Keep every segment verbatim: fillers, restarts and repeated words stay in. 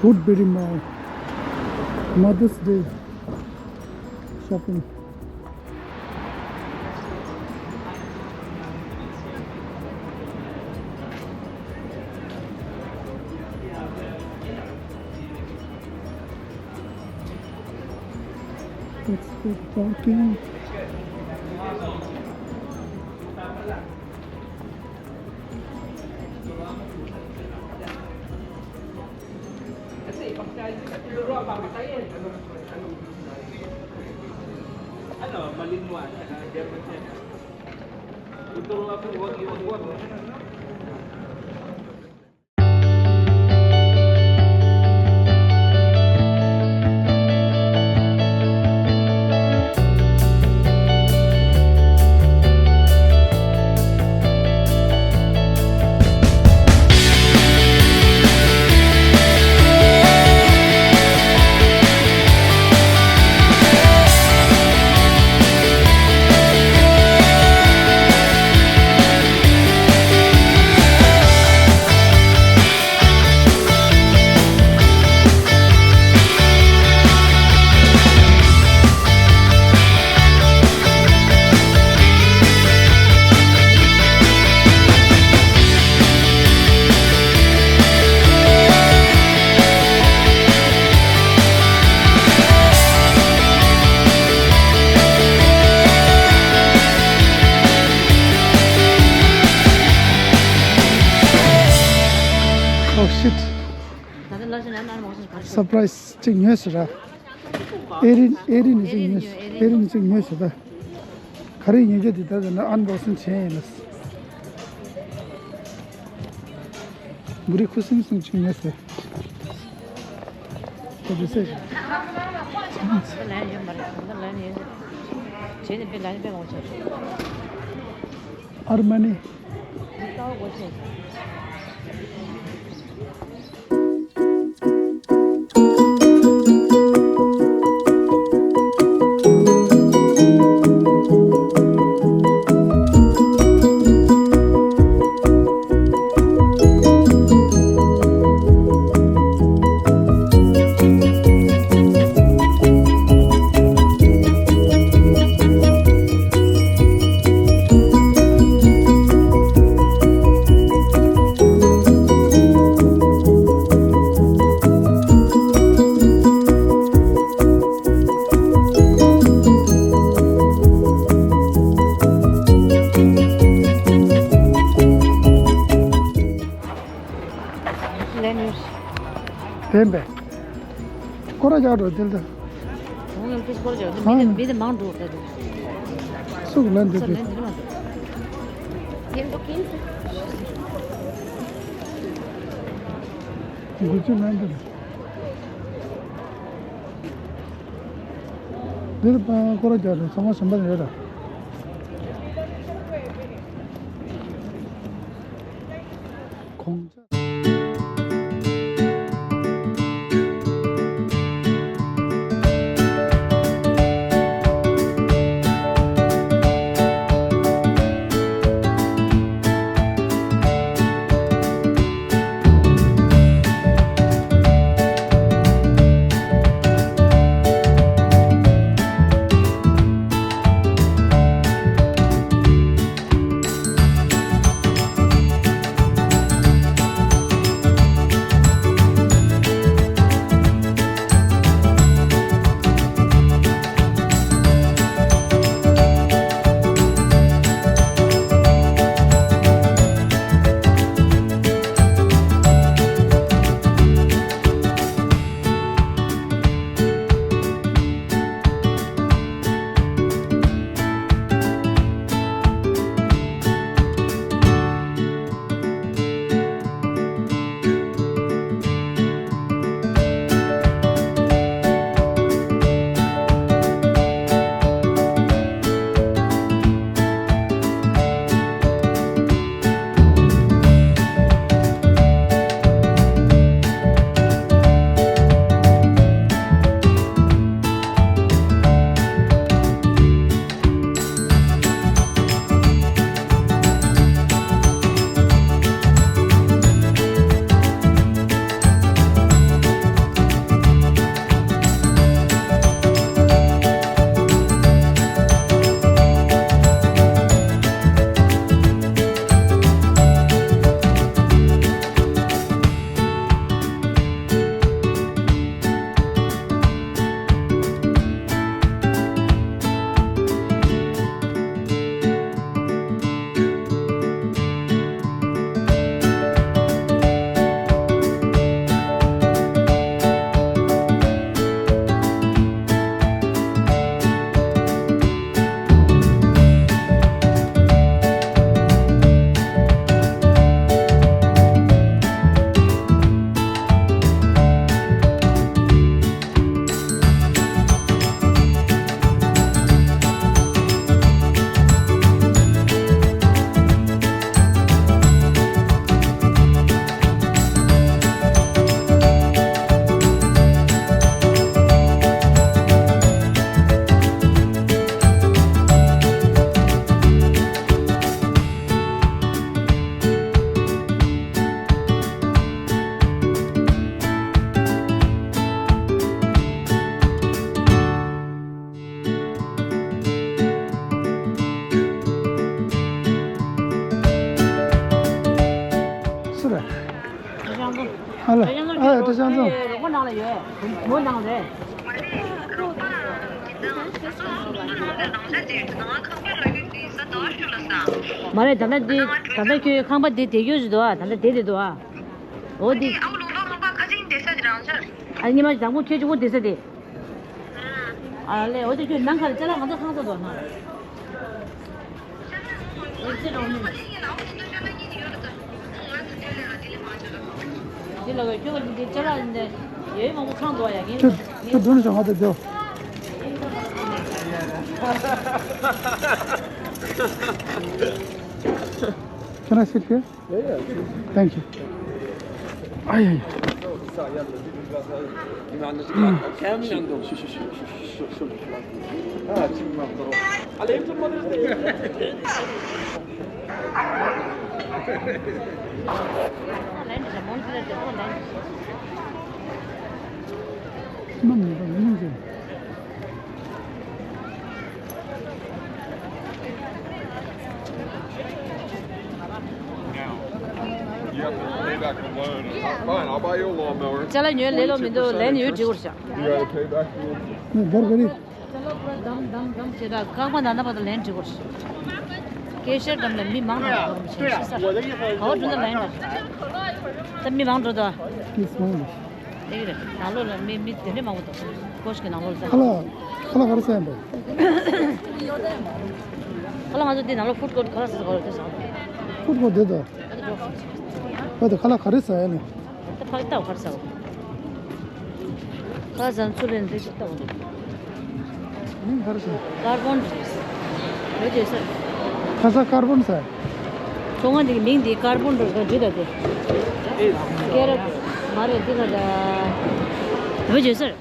Woodbury Mall, Mother's Day shopping. That's good parking. Oh shit. Surprise གཅིག་ཉོས་ཟེར་ར། ཨེ་རི་ཨེ་རི་ནས་གཅིག་ཉོས། ཨེ་རི་ནས་གཅིག་ཉོས་ཟེར་ད། ག་རེ་ཉོ་རྒྱུ་དེ་ད་ད་ན་ཨན་བོག་སིང་བྱས་ཡིན་ལ། འབུ་རི་ཁུ་སིམ་སིམ་གཅིག་ཉོས་ཟེར། ཨར་མ་ནི། དེ་འབད། སྐོར་ར་རྒྱག་འགྲོ་དེ་ལ། ཁོང་ཡང་ཏིས་སྐོར་རྒྱག་མི་དེ་མི་དེ་མང་འགྲོ་ད་དེ། སུ་གི་ལན་དེ་དེ། འགུལ་ཆུ་ལན་དེ། འདིར་པང་སྐོར་ར་རྒྱག་རེད། ཚང་མ་གཞན་པ་རེད་ལ། གོང་ཆ། ཅང་ཙང་། རོགས་པ་ནང་ལ་ཡོད། མོ་ནང་རེད། མ་རེད། ད་ལྟ་འདི་ད་ལྟ་ཁྱོད་ཁང་པ་འདི་བསྡད་རྒྱུ་ཞིག་འདུག་ཨ། ད་ལྟ་བསྡད་དེ་འདུག་ཨ། འོ་འདི། ཨ་ཉི་མ་དང་པོ་ཁྱོད་གཅིག་པོ་བསྡད་ས་དེ། ཨ་ལེ། འོ་དེ་ཁྱོད་ནང་ག་རེ་ཅ་ལག་ང་ཚོ་ཁང་ཚ་འདུག་ན། འདི་ལ་བའི་ཁྱོད་ཀྱི་འདི་ཅ་ལག་འདི་ཡོད་མང་པོ་ཁང་འདུག་ཡ། ངས། ཁྱོད་ཁྱོད་འགྲོ་ནས་བྱུང་ང་དང་འདྲ། Can I sit here? Yeah, yeah. Thank you. Ay, ay. You have to pay back the loan. Fine, I'll buy you a lawnmower. ཅ་ལག་ཉོས་ལེ་ལོ་མི་འདུག་ལན་ཡོད་འགྲིག་གོ་ཤག You gotta pay back the loan. ནས་སྒར་ག་རེ། ཅ་ལག་པུ་ར་དམ་དམ་དམ་བྱེད་ད་རྐང་པ་ན་ན་བར་དུ་ལན་འགྲིག་གོ་ཤག་ཀེ་ཤར་དམ་ལ་མི་མང་ན་བར་དུ་ཤེས་ས། ག་བ་འགྲོ་ན་ལན་འགྲིག་ད་མི་མང་འགྲོ་ད། མི་སོང་ལ། དེ་གི་རེད། ནང་ལོགས་ལ་མི་མི་དེ་འདྲ་མང་པོ་འདུག་ཀོ་ཤ་གི་ནང་ལོགས་ལ། ཁ་ལག་ཁ་ལག་ག་རེ་ཟ་ཡིན་པས། ཁ་ལག་ང་ཚོ་འདི་ནང་ལོགས་ཕུཌ་ཀོར་ཊི་ག་རེ་ཟ་ག་རེ་དེ་ཟ། ཕུཌ་ཀོར་ཊི་དེ་དང་། ཨ་དེ་ཁ་ལག་ག་རེ་ཟ་ཡ་ནི། ད་ཕ་གི་ལྟ་བ་ག་རེ་ཟ་བ། ཁ་ལག་ཟ་ན་ཚུར་ལེན་རེ་ཞིག་ལྟ་བ་འདུག་མིང་ག་རེ་ཟེར། ཀར་བོན་རེད། བོད་ཇེ་སར། ཁ་ས་ཀར་བོན་ཟེར། ཚོང་ཁང་འདི་གི་མིང་འདི་ཀར་བོན་རེད་ཟེར་འབྲི་ད་དེ། ཀེ་ར། མ་རེད་འདི་ག་ད། བོད་ཇེ་སར།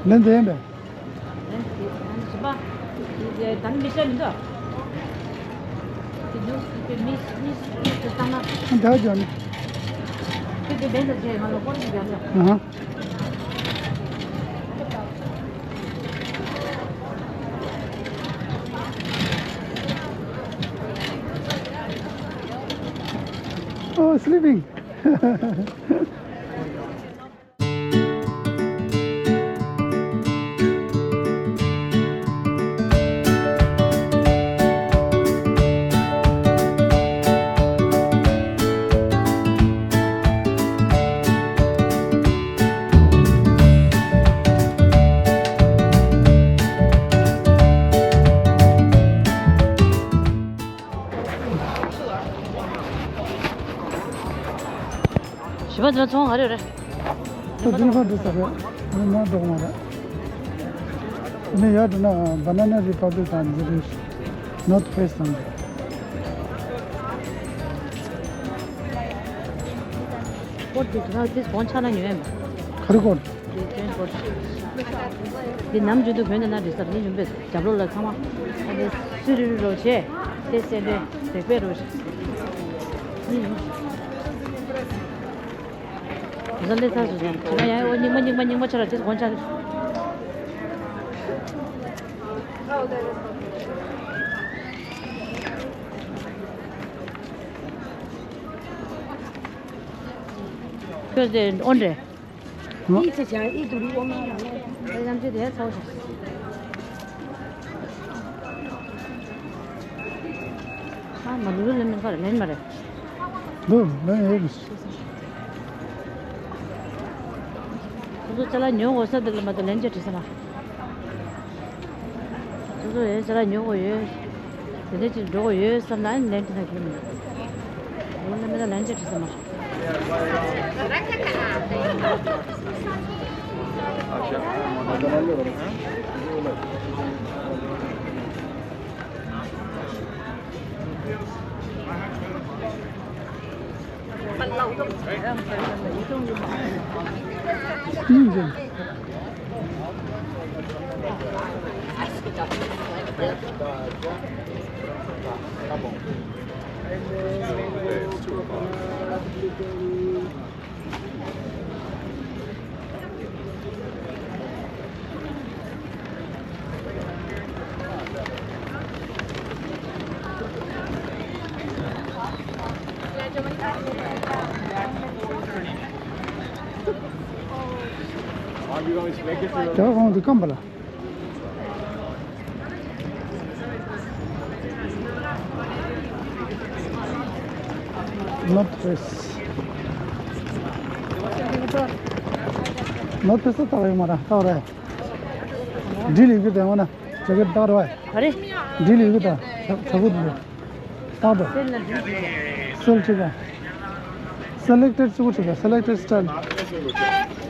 ལན་དེ་ཡིན་པས། Oh, sleeping. བཞི་པ་ཚོ་ཚོང་ག་རེ་རེད། ད་དེ་ནས་ཕར་འགྲོ་ས་རེད། ཨ་ནི་མར་འགྲོ་གི་མ་རེད། ཨ་ནི་ཡར་འགྲོ་ན་Banana Republic དང་འདི་རེད། North Face དང་། སྐོར་དེ་དུས་ཚོད་དེ་དགོང་ཆགས་ན་ཉོས་ཡོད་མ། ག་རེ་སྐོར། དེ་ནམ་རྒྱུན་དུ་བོད་ནས་ན་རེ་ས་ནི་ཡུམ་པས་རྒྱབ་ལོགས་ལ་ཚང་མ་ཨ་ནི་སུ་རི་རུ་རོ་བྱས་དེ་སེ་འདྲེ་རེག་པས་རོ་བྱས་ནི་ཡུམ། བཟོ་ལས་ཚར་སོང་ཟེར་ན་ཡང་འོ་སྙིགས་མ་སྙིགས་མ་སྙིགས་མ་ཆ་ར་དེ་དགོང་ཆགས། ཁྱོད་དེ་ཨོན་རེད། 一直讲一直给我妈妈。 ཨ་མ་ལུག་ལ་མིན་ཁར་ལེན་མ་རེད། ལུག་ལེན་ཡོད་རེད། ཁོ་ཚོ་ཅ་ལག་ཉོ་དགོས་ས་དེ་ལ་མ་གཏོགས་ལེན་ཆ་བྲིས་ས་མ། ཁོ་ཚོ་ཡང་ཅ་ལག་ཉོ་དགོས་ཡོད། དེ་འདྲ་ཅིག་འགྲོ་དགོས་ཡོད་བསམ་ན་ལེན་བྲིས་ན་ཁྱོད་མི་འདུག་ལེན་མེད་ན་ལེན་ཆ་བྲིས་ས་མ། རྒྱ་གར་གོང་དུ་སྐམ་པ་ལ། Not press. Not press ད་ཡོད་མ་ར་ད་ར། ཌི་ལི་གི་དེ་འོ་ན་ཇེ་ཀེཊ་ད་ར་བ། ཨ་རེ། ཌི་ལི་གི་ད་ཇ་ཇ་གུ་དེ་ད་ར། སེལ་ལ་ཌི་ལི་གི། སེལ་ཊི་ག Selected གཙོ་བོ་ཆེ་ག Selected style.